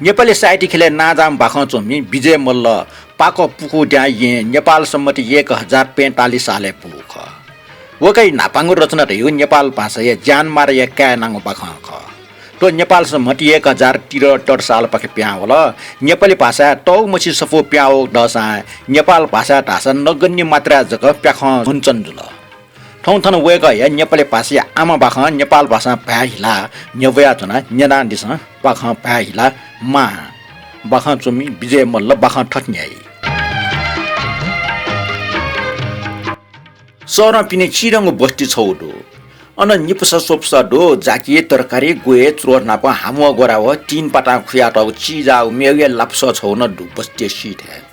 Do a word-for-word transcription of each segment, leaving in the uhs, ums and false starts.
नेपाली साहित्य ख्यलय् नांजाःम्ह बाखं च्वमि विजय मल्ल पाक पुकूद्यां येँ नेपाल सम्मत एक हजार पैंतालिस सालय् पूगु खः। वय्कःया न्हापांगु रचना धइगु नेपाल भाषाया ज्यानमाराया काय् नांगु बाखं खः। थ्व नेपाल सम्मत एक हजार तिरहत्तर सालपाखे पिहां वल। नेपाली भाषाय् तःगु मछि सफू पिहां वःगु दःसां नेपाल भाषाय् धाःसा नगण्य मात्राय् जक प्याखं हुनिच्वना जुल। थौं थन वय्कःया नेपाली भाषाया आमा बाखं नेपाल भाषां भाय् हिलाः न्ह्यब्वयाच्वना, न्यनादिसँ बाखं भाय् हिलाः मां। बाखं च्वमि विजय मल्ल बाखं थथे न्ह्याइ। शहरं पिने चिधंगु बस्ती छगू दु। अन निपुसा स्वपुसा दु, जाकि, तरकारी, ग्वय्, च्रोः नाप हाम्वः ग्वराः व तीन पातां खुयातःगु चिजाःगु मेगुया लापुसः छगू नं दु, बस्तीया सिथय्।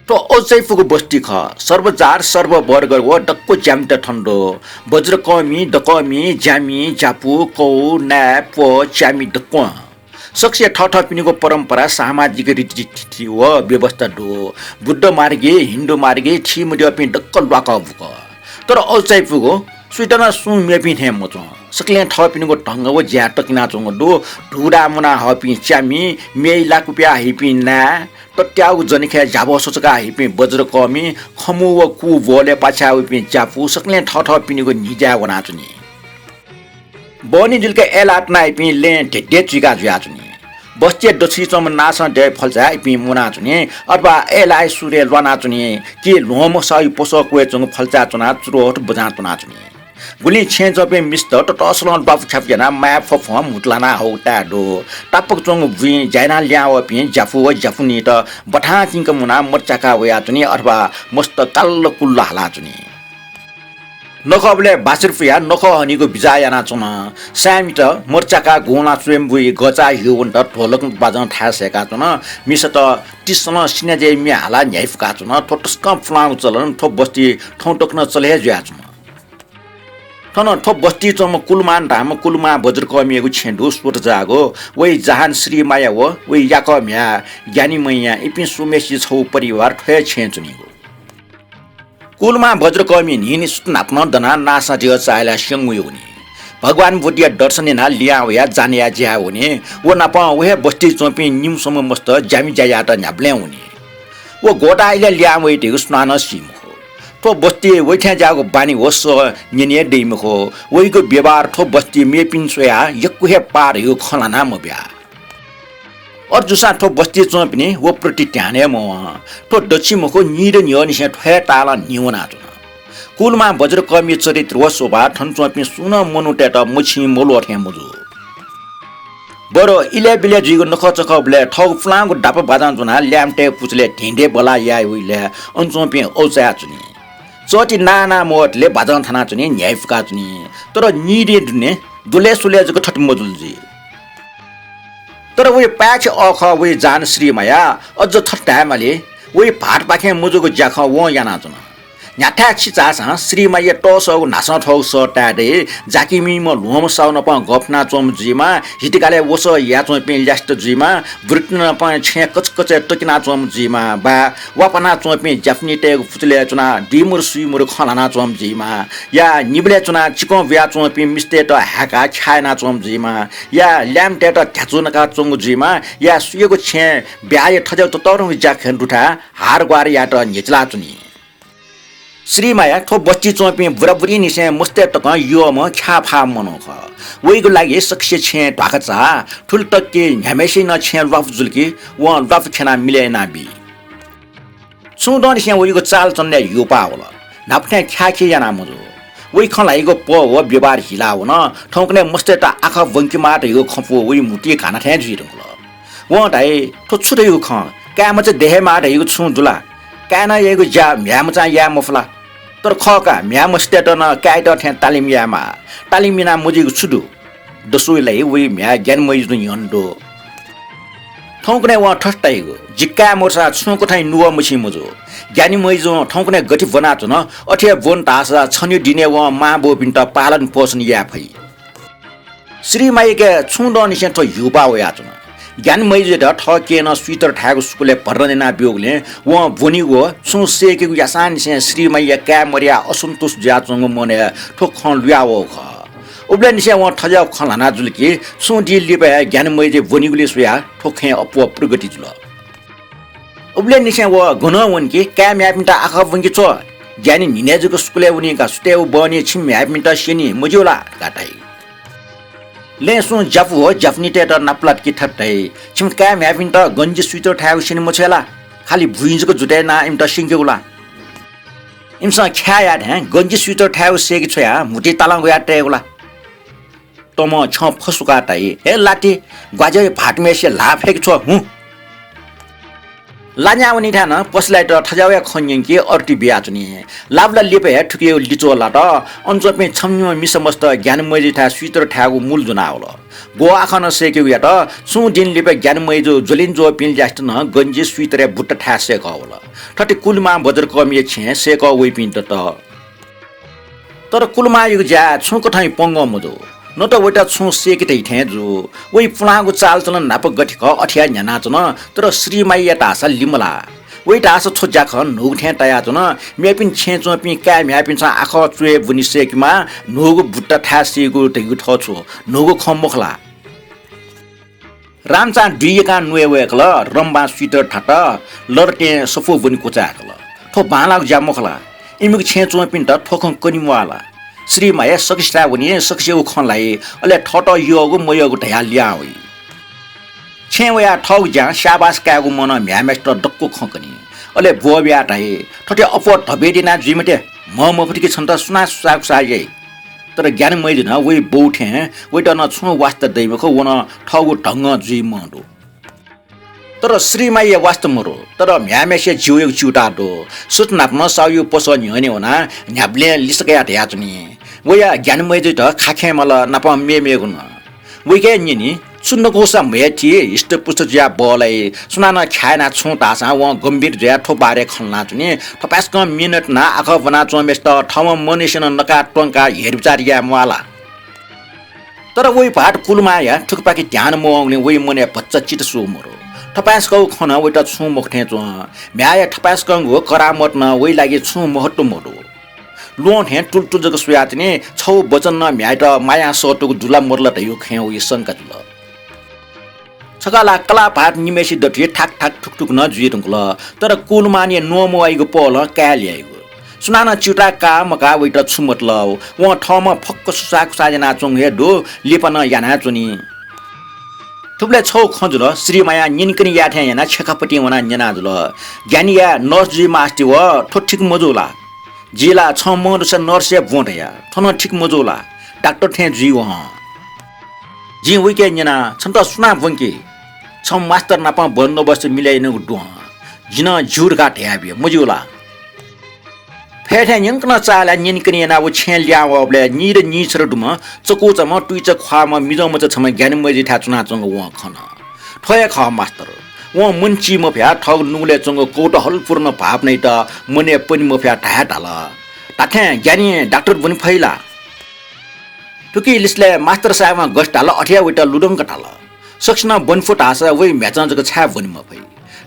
थ्व औचाइ फुगु बस्ती खः। सर्वजात, सर्ववर्ग व दक्व ज्यामित थन दु। बज्रकःमि, दकःमि, ज्यामि, ज्यापु, कौ, नाय्, प्व, च्यामि दक्वं। सकसिया थःथःपिनिगु परम्परा, सामाजिक रीतिथिति व व्यवस्था दु। बुद्ध मार्गी, हिन्दू मार्गी, थीमद्यःपिं दक्व ल्वाकः बुकः। तर औचाइ फुगु सुइत नं सुं मेपिं थें मच्वं। सकलें थःपिनिगु ढंग व ज्या तकिनाच्वंगु दु। धूदाः मुना हःपिं च्यामि, म्येइ लाकु पिया हइपिं नाय्, तत्याःगु जनिखय् ज्याभः स्वचका हइपिं बज्रकःमि, खमु व कू ब्वहलय् पाछ्याः वइपिं ज्यापु, सकलें थःथःपिनिगु न्हिज्याय् वनाच्वनी। बहनी जुलिक अय्लाः तनाइपिं लँय् धेद्येचुइका जुयाच्वनी। बस्तीया दच्छि च्वंम्ह नासं द्यःया फल्चाय् इपिं मुनाच्वनी, अथवा अय्लाःया सुरय् ल्वानाच्वनी, कि ल्वहंम्ह साहुया पसः क्वय् च्वंगु फल्चाय् च्वनाः च्रोः बजां त्वनाच्वनी। गुलिं छेँय् च्वंपिं मिस्त ततःसलं ल्वापु ख्यापु यानाः माया फ्वफ्वं म्हुतुलाना हःगु ताये दु। तापाक च्वंगु बुँइ ज्या यानाः लिहां वःपिं ज्यापु व ज्यापुनित बथां तिंक मुनाः मत चाकाः वयाच्वनी अथवा मस्त काल्ल कुल्ल हालाच्वनी। नखःबलय् बाछिर पुयाः नखः हनीगु बिचाः यानाच्वन। साय्‌मित मत चाकाः गुँलां स्वयम्भूइ गःचाः हिउवन्त ढोलक बाजं थाय् सय्‌काच्वन। मिसात तिसलं सिनाज्याइ म्ये हालाः न्ह्याइ फुकाच्वन। थ्व तसकं पुलांगु चलन थ्व बस्ती थौं तक नं चले हे जुयाच्वन। थन थ्व बस्ती च्वंम्ह कुलुमां धाःम्ह कुलुमां बज्रकःमियागु छेँ दु, स्वत जाःगु। वइ जहान श्रीमाया व वइ याकः म्ह्याय् ज्ञानी मैया, इपिं स्वम्हेसिया छगू परिवार थ्व हे छेँय् च्वनीगु। कुलुमां बज्रकःमि न्हिं न्हिं सुथ न्हापा नं दनाः नासं द्यः चाःहिलाः स्यंगु वनी। भगवान बुद्धया दर्शन यानाः लिहां वयाः जानया ज्याय् वनी। व नाप व हे बस्तीइ च्वंपिं निम्ह स्वम्ह मस्त ज्यामि ज्या यायेत न्ह्याबलें वनी। व ग्वःताः इलय् लिहां वइ धइगु सुनानं सी मखु। थ्व बस्तीइ वइथाय् ज्याःगु बानी व सः न्यने दइ मखु। वइगु व्यवहार थ्व बस्तीइ मेपिन्सं स्वयाः यक्व हे पाः धइगु खँ ल्हाना मब्या। अथे जूसां थ्व बस्तीइ च्वंपिनि व प्रति ध्यान हे मवं। थ्व दच्छि मखु, नीदँ न्ह्यःनिसें थ्व हे तालं न्हि वनाच्वन। कुलुमां बज्रकःमिया चरित्र व स्वभाव थन च्वंपिं सुं नं मनूतय्‌त मछिं मल्वः थें मजू। बरु इलय् बिलय् जुइगु नखःचखःबलय् थःगु पुलांगु दापा बाजं ज्वनाः ल्याय्‌म्हतय्‌गु पुचलय् धेंधें बलाः याये वइबलय् अन च्वंपिं औचाय् च्वनी। चःति नां नां मवतले बाजं थानाच्वनी, न्ह्याइ फुकाच्वनी। तर नीदँया दुने दुलय् सुलय् जक थथे मजुल जुइ। तर वइ पाय्‌छि अःखः वइ जहान श्रीमाया अझ थथे धायेमाली, वइ भाःतपाखें मजूगु ज्याखँ वं यानाच्वन। न्ह्याथाय् छि झाःसां श्रीमाया तःसःगु न्हासं थःगु सः ताये दइ। जाकिमीम्ह ल्वहंम्ह साहु नाप गफनाच्वंम्ह जुइमा, हितगालय् वसः याय्‌च्वंपिं ल्यासेत जुइमा, वृत्ति नाप छेँ कचकचय् तकिनाच्वंम्ह जुइमा, वा वापनाच्वंपिं ज्यापुनितय्‌गु पुचलय् च्वनाः दुइमुरु सुइमुरु खँ ल्हानाच्वंम्ह जुइमा, या निबलय् च्वनाः चिकं बुयाच्वंपिं मिस्तय्‌त हाय्‌काः ख्याः यानाच्वंम्ह जुइमा, या ल्याय्‌म्हतय्‌त ध्याचु नकाच्वंगु जुइमा, या सुयागु छेँय् ब्याहाया थज्याःगु ततःधंगु ज्याखँय् दुथाय् हारग्वाहार यायेत न्ह्यचिलाच्वनी। श्रीमाया थ्व बस्तीइ च्वंपिं बुराबुरीनिसें मस्तय् तकं यःम्ह ख्याःफाःम्ह मनू खः। वइगु लागि सकसिया छेँय् ध्वाखा चाः, थुलि तक कि न्ह्याम्हेसिनं छेँय् ल्वापु जुल कि वं ल्वापु ख्यनाः मिलय् यानाबी। छुं दँनिसें वइगु चालचलनय् ह्यूपाः वल। न्हापा थें ख्याःखी याना मजू। वइ खँ ल्हाइगु प्वः व व्यवहार हिला वन। थौंकन्हय् मस्तय्‌त आखः ब्वंकेमाः धइगु खँ प्वः वइ म्हुतुइ घाना थें जुइ धुंकल। वं धाइ, थ्व छु धइगु खँ? काय्‌मचा दये हे माः धइगु छुं दु ला? काय्‌नं याइगु ज्या म्ह्याय्‌मचां याये मफु ला? तर खः का, म्ह्याय्‌मस्तय्‌त नं काय्‌यात थें तालिम यायेमाः। तालिम याना मजुइगु छु दु? दसुइ लाइ वइ म्ह्याय् ज्ञानी मय्‌जुं न्ह्यःने दु। थौंकन्हय् वं थथे धाइगु, जि काय् मदुसा छुं कथंया नुगः मछिं मजू। ज्ञानी मय्‌जुं थौंकन्हय् गथे ब्वनाच्वन, अथे हे ब्वन धाःसा छन्हु दिनय् वं मांबौपिन्त पालन पोषण याये फइ। श्रीमायाके छुं दँनिसें थ्व ह्यूपाः वयाच्वन। ज्ञानी मय्‌जुयात थः केहेँ नं स्वीटर थायेगु स्कुलय् भर्ना यानाब्यूगुलिं वं ब्वनीगु छुं सय्‌केगु यासांनिसें श्रीमाया काय् मदयाः असन्तुष्ट जुयाच्वंगु मनय् थ्व खँ लुयावःगु खः। उबलय् निसें वं थज्याःगु खँ ल्हाना जुल कि छुं दिं लिपा हे ज्ञानी मय्जु ब्वनीगुलिइ स्वयाः थ्व खँय् अप्वः प्रगति जुल। उबलय् निसें व गनं वन कि काय् म्ह्याय्‌पिन्त आखः ब्वंके छ्व। ज्ञानी न्हिनय् जक स्कुलय् वनी का, सुथय् व बहनी छिमि म्ह्याय्‌पिन्त स्यनी मज्यू ला धकाः धाइ। लँय् सुं ज्यापु व ज्यापुनीतय्‌त नापलात कि थथे धाइ, छिमि काय् म्ह्याय्‌पिन्त गन्जी स्वीटर थायेगु स्यने मछ्वये ला? खालि बुँइ जक जुतय् यानाः इमित स्यंकेगु ला? इमिसं ख्याः याः थें गन्जी स्वीटर थायेगु सय्‌के छ्वयाः म्हुतुइ तालं ग्वयाः तयेगु ला? तमं छ्यं फसुकाः धाइ, हे लाति, ग्वाज्याःया भाःतम्हेसिया ल्हाः फय्‌के छ्व हुँ। लान्याः वनीथाय् नं पसलायात थज्याःगु हे खँ न्यंके अरति बियाच्वनी। लाबला लिपा हे थुकियागु लिच्वः लात। अन च्वंपिं छम्ह निम्ह मिसा मस्त ज्ञानी मय्जुयाथाय् स्वीटर थायेगु मूल ज्वनावल। ग्वः आखः नं सय्‌केगु यात। छुं दिं लिपा ज्ञानी मय्जु ज्वलिं ज्वःपिं ल्यासेत नं गन्जी स्वीतरय् बुट्टा थाय् सय्‌कः वल। थथे कुलुमां बज्रकःमिया छेँय् सय्‌कः वइपिं दत। तर कुलुमायागु ज्याय् छुं कथंया पंगः मजू। न त वयात छुं सय्‌के धइ थें जू। वया पुलांगु चालचलन न्हापा गथे खः अथे हे न्ह्यानाच्वन, तर श्रीमाया धाःसा लिमलाः। वया धाःसा छ्व ज्याखँ न्हूगु थें तायाच्वन। मेपिं छेँय् च्वंपिं काय् म्ह्याय्‌पिन्सं आखः च्वय् ब्वनी सय्‌केमाः, न्हूगु बुट्टा थाय् सीगु धइगु थ्व छु न्हूगु खँ मखु ला? रामचां दुइ यकां नुगः वय्‌कल, रम्बां स्वीटर थात, लरतें सफू ब्वने क्वचाय्‌कल। थ्व बांलाःगु ज्या मखु ला? इमिगु छेँय् च्वंपिन्त थ्व खँ कने म्वाः ला? श्रीमाया सकसिथाय् वनी, सकसियागु खँ ल्हाइ, अले थःत यःगु मयःगु धयाः लिहां वइ। छेँय् वयाः थःगु ज्यां स्याबास कायेगु मनं म्ह्याय्‌म्हेसित दक्व खँ कनी। अले ब्वःबियाः धाइ, थथे अप्वः धबेद याना जुइ मते, म्ह मफुत कि छन्त सुनां सुसाःकुसाः याइ। तर ज्ञानी मय्जु नं वया बौ थें वयात नं छुं वास्ता दइ मखु, व नं थःगु ढंगं जुइम्ह दु। तर श्रीमाया वास्ता मदु, तर म्ह्याय्‌म्हेसिया जिउयागु च्यूताः दु। सुथ नाप नं साहुयागु पसः न्ह्यःने वनाः न्ह्याबलें लिसः कयाः धयाच्वनी। वया ज्ञानी मय्जुयात खाखें माल, नापं मेमेगु नं। वय्‌कः न्यनी, छु नकूसा म्हय् ति, हिष्टपुष्ट जुयाः बहलाइ। सुनानं ख्याः यानाः छुं धाःसां वं गम्भीर जुयाः थ्व बारे खँ ल्हानाच्वनी। थपाय्‌सकं मिहिनेत नां आखः ब्वनाच्वंम्हेसित थःम्हं मनूयासें नं नकाः त्वंकाः हेरबिचाः याये म्वाः ला? तर वया भाःत कुलुमाया थुकिपाखे ध्यान मवंगुलिं वया मनय् भचा चित्त सू मदु। थपाय्‌सकंगु खँ नं वयात छुं मखु थें च्वं। म्ह्याय्‌या थपाय्‌सकंगु करामत नं वया लागि छुं महत्व मदु। ल्वहं थें तुलतुल जक स्वयाच्वनी, छगू वचनं नं म्ह्याय्‌यात मायां सःतूगु दु ला मदु ला धइगु खँय् वया शंका जुल। छकः ला कलाः भाःत निम्हय्‌सिया दथुइ थाकथाक थुकथुक नं जुइ धुंकल, तर कुलुमाया न्वंमवाइगु पहलं काय् ल्याइगु। सुनानं च्यूताः काः मकाः वयात छु मतलब, वं थःम्हं फक्व सुसाःकुसाः यानाच्वंगु हे दु, लिपा नं यानाच्वनी। थुबलय् छगू खँ जुल, श्रीमायां न्यनेकने याये थें यानाः छेँखापतिं वनाः न्यना जुल। ज्ञानीया नर्स जुइ मास्ति व, थ्व ठीक मजू ला? जि ला छं मं दुसा नर्स हे ब्वं धया, थ्व नं ठीक मजू ला? डाक्टर थें जुइ व हं। जिं वय्‌कःयात न्यना, छन्त सुनां ब्वंकी? छं मास्तर नाप बन्दोबस्त मिले यानागु दु हं। जिं नं ज्यू धकाः धयाबी, मज्यू ला? फय् थें न्यंकनं चाःलाः न्यनेकने यानाः व छेँय् लिहां वःबलय् नीदँ नीछदँ दुम्ह, चकूचाम्ह, तुइचा ख्वाःम्ह मिजंमचा छम्ह ज्ञानी मय्जुयाथाय् च्वनाच्वंगु वं खन। थ्व हे खः मास्तर। वं मन ची मफयाः थःगु नुगलय् च्वंगु कौतूहलपूर्ण भावनायात मनय् पने मफयाः धाये धाल। धात्थें ज्ञानी डाक्टर ब्वने फइ ला? थुकिया लिसलय् मास्तर साहेबं गथे धाल अथे हे वयात लुधंक धाल। सकसिनं ब्वने फु धाःसा वया म्ह्याय्‌यां जक छाय् ब्वने मफइ?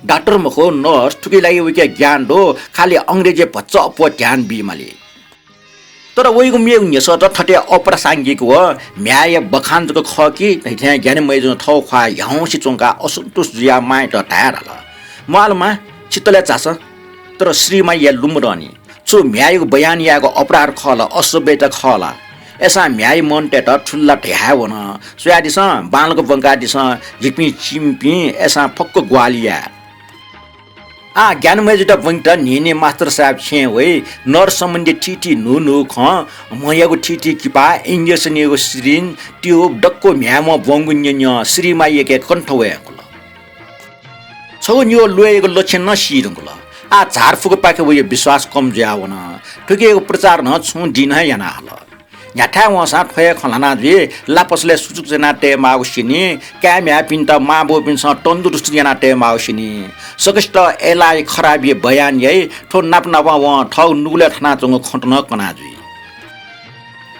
डाक्टर मखु, नर्स, थुकिया लागि वय्‌कःया ज्ञान दु, खालि अंग्रेजी भचा अप्वः ध्यान बी माली। तर वयागु मेगु न्ह्यसः त थथे अप्रासंगिक व म्ह्याय्‌या बखान जक खः कि धइथें ज्ञानी मय्‌जुं थःगु ख्वाः ह्याउँसे च्वंकाः असन्तुष्ट जुयाः मांयात धाये धाल, म्वाःल मां, छितलय् झासँ, तर श्रीमाया लुमधंनि। छु म्ह्याय्‌यागु बयान यायेगु अपराध खः ला, असभ्यता खः ला? अय्‌सां म्ह्याय्‌या मनूतय्‌त थुलि ला धया हे वन। स्वयादिसँ, बांलाक ब्वंकादिसँ, जिपिं चिमिपिं, अय्‌सां फक्व ग्वाहालि याये। आः ज्ञानी मय्‌जुयात ब्वंकेत न्हिं न्हिं मास्तर साहेब छेँय् वइ। नर्स सम्बन्धी थीथी न्हू न्हू खँ, म्हयागु थीथी किपा, injection यागु syringe, tube, दक्व म्ह्याय्‌म्हं ब्वंगु न्यँ न्यँ श्रीमायाके कण्ठ वये धुंकल। छगू निगू ल्वय्‌यागु लक्षण नं सी धुंकल। आः झारफुकपाखे वया विश्वास कम जुयाः वन। थुकियागु प्रचार नं छुं दिं हे याना हल। न्ह्याथाय् वंसां थ्व हे खँ ल्हाना जुइ, लापसलय् सुचुक याना तयेमाःगु स्यनी, काय् म्ह्याय्‌पिन्त मांबौपिन्सं तन्दुरुस्त याना तयेमाःगु स्यनी। सकसित अय्‌लाः खराबया बयान याइ, थ्व नाप नापं वं थःगु नुगलय् थानाच्वंगु खँत नं कना जुइ।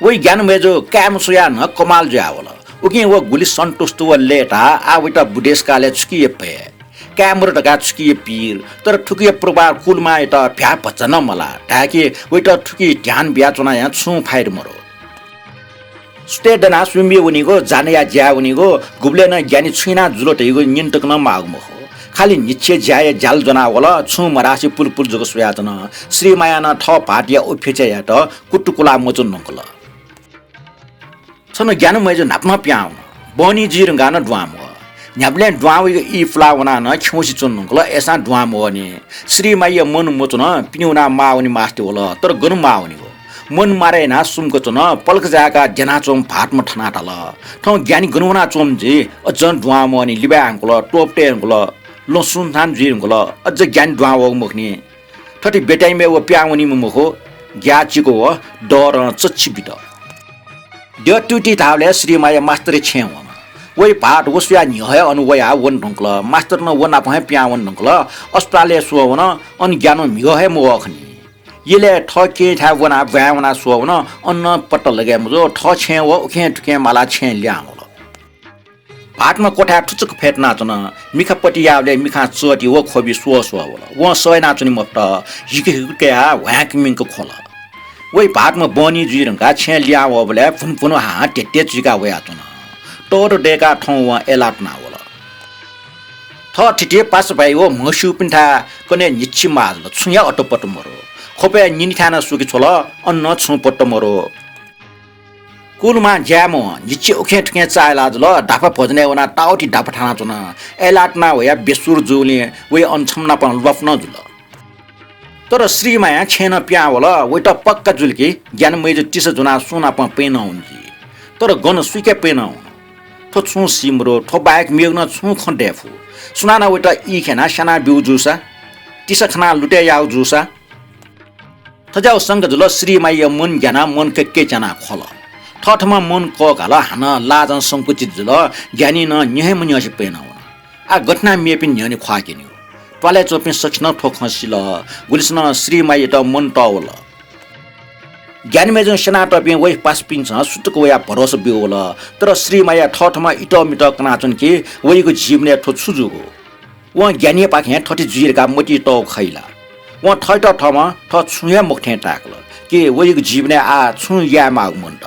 वया ज्ञानी मय्‌जु काय्‌म्ह स्वयाः नं कमाल जुयावल। उकिं व गुलि सन्तुष्ट व लय्‌ताः आः वयात बुद्धिस्कालय् छुकिया भय, काय् मदु धकाः छुकिया पीर, तर थुकिया प्रभाव कुलमायात भ्याः भचा नं मलाः। धाय्‌कि वयात थुकी ध्यान बियाच्वनायां छुं फाइदा मदु। सुथय् दनाः स्वयम्भू वनीगु, जानया ज्याय् वनीगु, गुबलय् नं ज्ञानी छु यानाः जुल धइगु न्यने तक नं माःगु मखु। खालि न्हिच्छे ज्याय् ज्याला ज्वनाः वल, छुं मधासे पुलपुल जक स्वयाच्वन। श्रीमायां नं थः भाःतया उफेचय् यायेत कुतुकुला मच्वने धुंकल। छन्हु ज्ञान मय्जु न्हापा नं पिहां वन। बहनी जुइ धुंकाः नं दुहां मवः। न्ह्याबलें दुहां वइगु ई पुलाः वनाः नं खिउँसे च्वने धुंकल, अय्सां दुहां मवःनि। श्रीमाया मन मच्वन, पिने वनाः माः वने मास्ति वल, तर गन माः वनेगु? मन माया यानाः सुम्क च्वन, पलख जाय्काः द्यनाच्वंम्ह भाःतम्ह थनाः धाल, थौं ज्ञानी गन वनाच्वंम्ह जुइ? अझ नं दुहां मवःनि, लिबाये धुंकल, त्वपुते धुंकल, ल्वसुंथान जुइ धुंकल, अझ ज्ञानी दुहां वःगु मखुनि। थथे बेटाइमय् व पिहां वनीम्ह मखु, ग्याःचिकु व डरं चच्छि बित। द्यः तुति धाःबलय् श्रीमाया मास्तर छेँय् वन। वइ भाःत वसुया न्ह्यः हे अन वयाः वने धुंकल। मास्तर नं व नाप हे पिहां वने धुंकल। अस्पतालय् स्वः वन, अन ज्ञानं म्हिगः हे मवः खनी। यलय् थः केहेँथाय् वनाः ब्वाँय् वनाः स्वः वन, अन नं पत्ता लगे मजू, थः छेँय् व उखें थुखें मालाः छेँय् लिहां वल। भाःतम्ह क्वथाय् थुचुक फ्यतुनाच्वन। मिखा पति याःबलय् मिखां चःति व ख्वबि स्वः स्वः वल। वं सह यानाच्वने मफुत। हिक हिक कयाः ह्वाँय्क मिंक ख्वल। वइ भाःतम्ह बहनी जुइ धुंकाः छेँय् लिहां वःबलय् भुनुभुनु हाहां ध्येत्यें चुइका वयाच्वन। तःदँ दय्काः थौं वं अय्लाः तुना वल। थः थिति पासाभाइ व म्हस्यूपिन्थाय् कन्हय् न्हिच्छि माः जुल, छुं हे अत्तोपत्तो मरु। ख्वपय् निनिथाय् नं स्वके छ्वल, अन नं छुं पत्तो मरु। कुलमां ज्याय् मवं, न्हिच्छि उखें थुखें चाःहिला जुल, धापा भजनय् वनाः ताःवथि धापा थानाच्वन। अय्लाः तुना वयाः बेसुर जूगुलिं वइ अन छम्ह नाप ल्वापु नं जुल। तर श्रीमाया छेँय् नं पिहां वल, वइत पक्का जुल कि ज्ञान मय्जु तिसा ज्वनाः सुं नाप पँय् नं वनी कि। तर गन, सुइके पँय् नं वन? थ्व छुं सी मरु, थ्व बाहेक मेगु नं छुं खँ दये फु। सुनानं वइत ई ख्यनाः स्याना ब्यूगु जूसा, तिसा खनाः लुतय् याःगु जूसा। थज्याःगु शंका जुल, श्रीमाया मन ग्यानाः मन कय्के च्यानाः ख्वल। थःथम्हं मन कःघाल, हानं लाजं संकुचित जुल, ज्ञानी नं न्यँ हे मन्यंसे पँय् नं वन। आः गथे यानाः मेपिं न्ह्यःने ख्वाः क्यनेगु? त्वालय् च्वंपिं सकसिनं थ्व खँ सिल, गुलिसिनं श्रीमायात मन तःवल। ज्ञान मय्जुं स्यनातःपिं वइ पासापिन्सं सुतुक वयाः भरोसा ब्यूवल, तर श्रीमाया थःथम्हं इतःमितः कनाच्वन कि वइगु जीवनय् थ्व छु जूगु? वं ज्ञानीपाखें थथे जुइ धकाः मतिइ तःगु खइ ला? वं थःत थःम्हं थः छुं हे मखु थें ताय्कल कि वइगु जीवनय् आः छुं यायेमाःगु मन्त।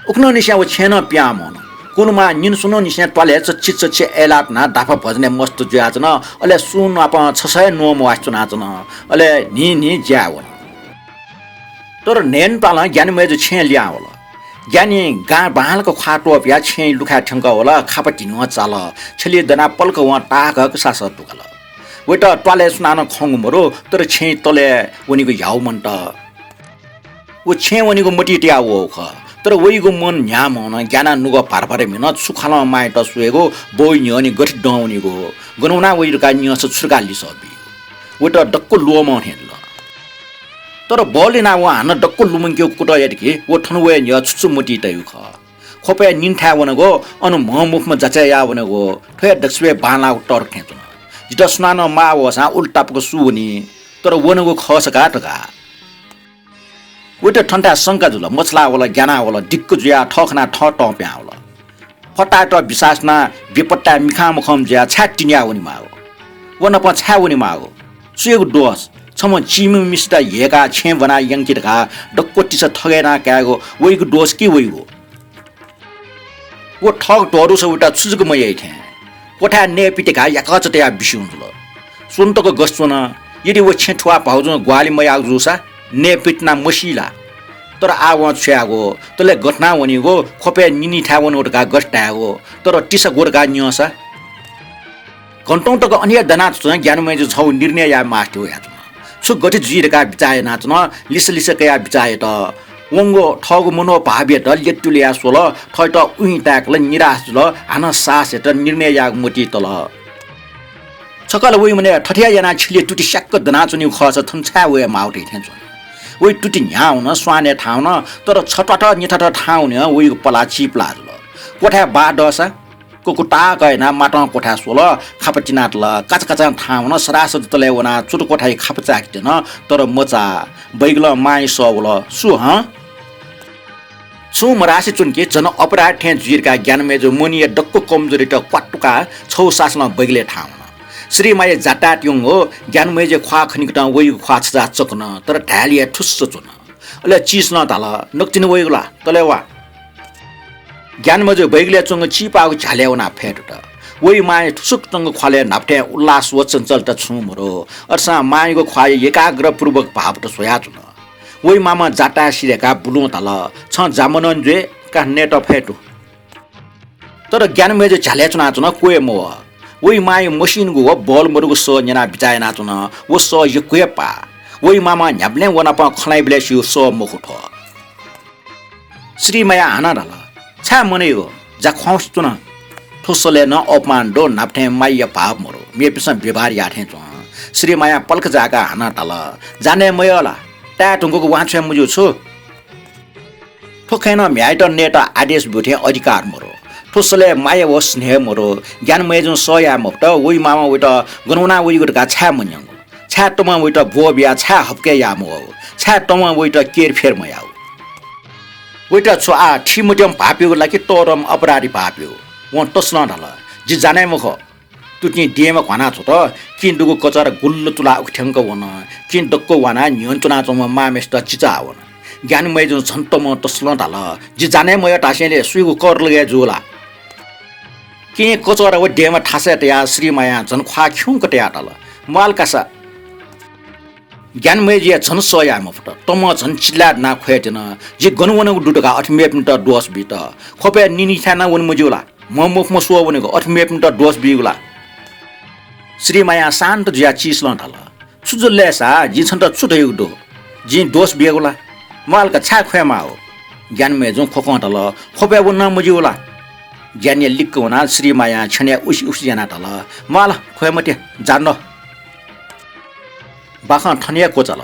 उखुन्हुनिसें व छेँय् नं पिहां मवन। कुलमां निन्हु स्वन्हुनिसें त्वालय् चच्छि चच्छि अय्लाः तुनाः धापा भजनय् मस्त जुयाच्वन। अले सुं नाप छसः हे नवं म्वासे च्वनाच्वन। अले न्हिं न्हिं ज्याय् वन। तर न्हय्न्हु त्वालं ज्ञान मय्जु छेँय् लिहां वल। ज्ञानी गां बांलाक ख्वाः त्वपुयाः छेँय् लुखाय् थ्यंकः वल, खापा तिनिवं चाल। छ्यलिइ दनाः पलख वं ताःहाकःगु सासः दुकल। वइत त्वालय् सुनानं खंगु मरु, तर छेँय् तलय् वनेगु ह्याउ मन्त। व छेँय् वनेगु मतिइ तयाः वःगु खः, तर वइगु मन न्ह्याः मवन। ग्यानाः नुगः भार भार म्हिन, छु खालं मांयात स्वयेगु, बौइ न्ह्यःने गथे दं वनेगु, गन वनाः वइ धकाः न्यंसा छु धकाः लिसः बीगु, वइत दक्व ल्वःमं थें जुल। तर बल यानाः वं हानं दक्व लुमंकेगु कुतः यात कि व थन वये न्ह्यः छु छु मतिइ तयागु खः। ख्वपय् निन्हु थाय् वनेगु, अन म्ह मफुम्ह जाँचय् याः वनेगु, थ्व हे दक्वसिबय् बांलाःगु तर्क थें च्वन। जितः सुनानं माः वःसां उलि तापाक सु वनी, तर वनेगु खःसा का धकाः। वइत थनथाय् शंका जुल, मछालाः वल, ग्यानाः वल, दिक्क जुयाः थः खनाः थः तं पिहां वल। फतायात विश्वास यानाः बेपत्ताय् मिखां मखंम्ह जुयाः छाय् तिनिया वनेमाःगु? व नाप छाय् वनेमाःगु? सुयागु दोष? छम्ह चीम्ह मिसात ह्यय्काः छेँय् ब्वनाः यंके धकाः दक्व तिसा थगय् यानाः कायेगु वइगु दोष कि वइगु? व थःगु ध्वदुसा वइत छु जक मयाइ थें। क्वथाय् नयेपित्याकाः याकःचा तयाः बिस्युं जुल। स्वन्हु तक गथे च्वन? यदि व छेँ थुवाः भाउजं ग्वाहालि मयाःगु जूसा नयेपित्यानाः मसी ला? तर आः वं छु यायेगु? तले गथे यानाः वनेगु? ख्वपय् निन्हु थाय् वनेगु धकाः गथे धायेगु? तर तिसा ग्व धकाः न्यंसा? घन्टौं तक अन हे दनाच्वंच्वं ज्ञान मय्जु छगू निर्णय याये मास्ति वयाच्वन। छु गथे जुइ धकाः बिचाः यानाच्वन, लिसः लिसः कयाः बिचाः यात। वंगु थःगु मनोभावयात ल्यतुल्यया स्वल, थःत उहिं ताय्कल, निराश जुल, हानं साहसयात निर्णय यायेगु मतिइ तल। छकः ला वइ मनय् थथे यानाः छ्यलिइ तुति स्याक्क दनाच्वनीगु खःसा थन छाय् वये माःगु धइथें च्वन। वइ तुति न्ह्याः वन, स्वानय् थाहां वन, तर छत्वाथः निथाथः थाहां वनेवं वइगु पलाः चिपुलाः जुल। क्वथाय् बाः दःसा ककुताक यानाः मातं क्वथाय् स्वल, खापा तिनातल। काचाकाचां थाहां वन, सरासर तलय् वनाः चुटु क्वथाय् खापा चाय्के त्यन, तर मचाः। बैगलं मांया सः वल, सु हँ? छुं मधासे च्वन कि झन अपराध थें जुइ धकाः ज्ञान मय्जु मनया दक्व कमजोरीत क्वातुकाः छगू सासलं बैगलय् थाहां वन। श्रीमाया जातायात यंगु ज्ञान मय्जुया ख्वाः खनीकथं वइगु ख्वाः छजाः चकन, तर धायेलिइ हे थुस्स च्वन। अले चिसलं धाल, नकतिनि वइगु ला? तले वा। ज्ञानमय्जु बैगलय् च्वंगु चिपाःगु झ्यालय् वनाः फय् तुत। वइ मांया थुसुक च्वंगु ख्वालय् न्हापथें उल्लास व चञ्चलता छुं मरु। अथेसां मांयागु ख्वाःया एकाग्रपूर्वक भावत स्वयाच्वन। वइ मांम्ह जातां सिधय्काः बुलुं धाल, "छं जामनं जुइ, का नयेत फय् तु।" तर ज्ञानमय्जु झ्यालय् च्वनाच्वन, क्वय् मवः। वइ मांया मसिनिगु व बल मदुगु सः न्यनाः बिचाः यानाच्वन, व सः यक्व हे पाः। वइ मांम्ह न्ह्याबलें व नाप खँ ल्हाइबलय् स्यू, सः मखु थ्व। श्रीमायां हानं धाल, "छाय् मनय्गु? जा ख्वाउँसे च्वन।" थ्व सलय् नं अपमान दु, न्हापथें मायाया भाव मरु, मेपिन्सं व्यवहार याः थें च्वं। श्रीमायां पलख जाय्काः हानं धाल, "जा नये मयः ला? ताये धुंकूगु वांछ्वये मज्यू छु?" थ्व खँय् नं म्ह्याय्‌यात नयेत आदेश ब्यू थें अधिकार मरु। थ्व सलय् माया व स्नेह मरु। ज्ञानमय्जुं सः याये मफुत, वइ मांम्ह वइत गन वनाः वइगु धकाः छाय् मन्यंगु? छाय् तमं वइत ब्वः बियाः छाय् हप्के याः मवःगु? छाय् तमं वइत केरफेर मयाःगु? वइत छु आः थीमध्यम भाः प्यू ला कि तःधंम्ह अपराधी भाः प्यू?" वं तसलं धाल, "जि जाने मखु।" तुतिं देमा घ्वाना छ्वत। किं दुगु कचःरा गुल्ल तुलाः उखे थ्यंक वन। किं दक्व वानाः न्ह्यःने च्वनाच्वंम्ह मांम्हेसित चिचाः वन। ज्ञानमय्जुं झन तमं तसलं धाल, "जि जाने मयः धासेंलि सुइगु कर लगय् जू ला?" किं कचःरा व देमा थासय् तयाः श्रीमायां झन ख्वाः खिउँक तयाः धाल, "म्वाल कासा।" ज्ञानमय्जुया झन सः याये मफुत। तमं झन चिल्लाय् दनाः ख्वय् त्यन, "जि गन वनागु दु धकाः अथे मेपिन्त दोष बीत? ख्वपय् निनिथाय् नं वने मज्यू ला? म्ह मफुम्ह स्वः वनेगु, अथे मेपिन्त दोष बीगु ला?" श्रीमायां शान्त जुयाः चिसलं धाल, "छु जुल लय् सा, जिं छन्त छु धयागु दु? जिं दोष बियागु ला? म्वाल का, छाय् ख्वये माःगु?" ज्ञानमय्जुं ख्वखं धाल, "ख्वपय् वने नं मज्यू ला?" ज्ञानया लिक्क वनाः श्रीमायां छ्यनय् उसि उसि यानाः धाल, "म्वाल, ख्वये मते, जा न।" बाखं थन हे क्वचाल।